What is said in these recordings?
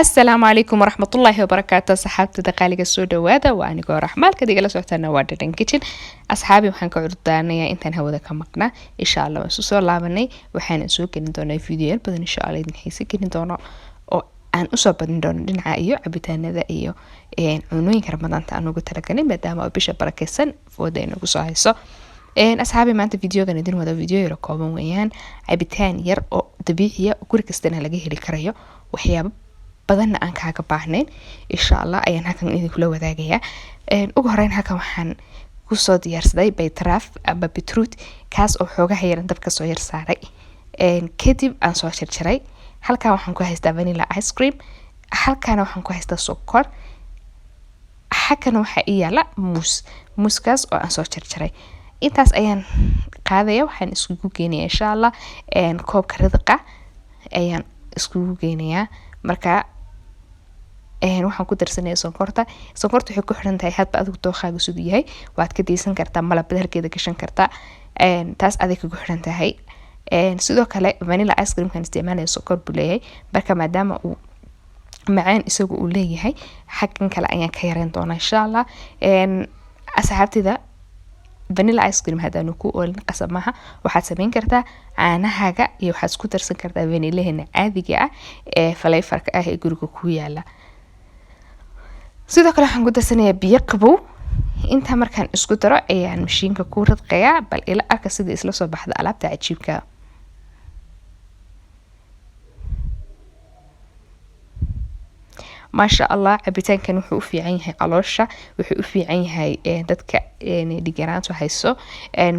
Asalaamu calaykum waraxmatullaahi wabarakaatu. Asxaabta qaaliga, soo dhawaada. Waa anigoo Raxmaalka digala socotana, waa Dhadhan Kitchen. Asxaabi, waxaan ka cudurdaaranayaa intaan hawada ka maqnaa. Insha Allah waan isu soo laabanay, waxaana soo gelin doonaa videoyaal badan, insha Allah idin xiise gelin doono oo aan usoo badin doono dhinaca iyo cabitaanada iyo cunooyinka Ramadaanta aan ugu talagalay, maadaama oo bisha barakeysan fooda ay nagu soo hayso. Asxaabi, maanta videogan idin wada video yaro kooban weeyaan, cabitaan yar oo dabiiciya, guri kastana laga heli karayo, waxyaabo badanna aan kaaga baahnayn, insha Allah ayaan halkan idinkula wadaagayaa. Ugu horeyn, halkan waxaan kusoo diyaarsaday baytaraaf ama beetroot, kaas oo xoogaha yaran dabka soo yar saaray, kadib aan soo jarjaray. Halkan waxaan ku haystaa vanilla ice cream, halkana waxaan ku haystaa sokor, xagkana waxaa ii yaala muus, muuskaas oo aan soo jarjaray. Intaas ayaan qaadaya, waxaan iskugu geenaya, insha Allah, koobka ridiqa ayaan iskugu geynayaa. Marka waxaan ku darsanaya sonkorta. Sonkorta waxay ku xiran tahay hadba adigu dookhaaga siduu yahay. Waad ka deysan kartaa, malab halkeeda gashan kartaa, taas aday kagu xiran tahay. Sidoo kale vanilla ice creamkan isticmaalaya sokor buu leeyahay, marka maadaama uu macaan isagu uu leeyahay, xaggan kale ayaan ka yareyn doonaa, insha Allah. Asxaabtida, vanilla ice cream haddaanu ku oolin, qasab maaha. Waxaad sameyn kartaa caanahaaga iyo waxaad isku darsan kartaa vanilaheena caadiga ah ee flavorka ah ee guriga ku yaala. Sidoo kale waxaan ku darsanayaa biyo qabow. Intaa markaan isku daro ayaan mashiinka ku ridqayaa. Bal ila arka sida isla soo baxda alaabta cajiibka. Maasha Allah, cabitaankan wuxuu u fiican yahay caloosha, wuxuu u fiican yahay dadka dhigyaraantu hayso.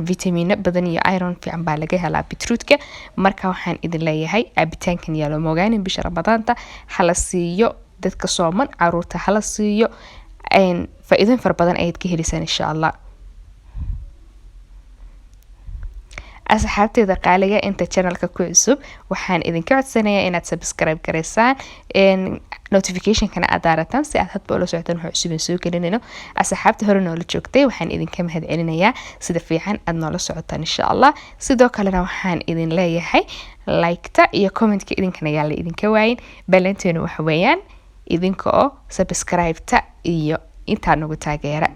Vitamino badan iyo iron fiican baa laga helaa beetrootka. Marka waxaan idin leeyahay, cabitaankan yaa loo moogaanin bisha Ramadaanta, hala siiyo dadka sooman, caruurta hala siiyo. Faa-iidooyin fara badan ayaad ka heleysaan, insha Allah. Asxaabteeda qaaliga, inta channelka ku cusub, waxaan idinka codsanayaa inaad subscribe garaysaan, notificationkana aad daarataan, si aad hadba ula socotaan waxa cusub aan soo gelinayno. Asxaabta hore noola joogtay, waxaan idinka mahad celinayaa sida fiican aad noola socotaan, insha Allah. Sidoo kalena waxaan idin leeyahay, liketa iyo commentka idinkana yaa la idinka waayin. Ballanteenu waxa weeyaan idinka oo subscribe-ta iyo intaa nagu taageera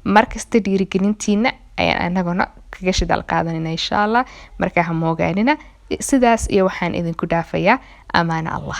markasta. Dhiirigelintiina ayaan anaguna kaga shidaal qaadanayna, insha Allah. Markaa ha moogaanina. Sidaas iyo waxaan idinku dhaafayaa amaana Allah.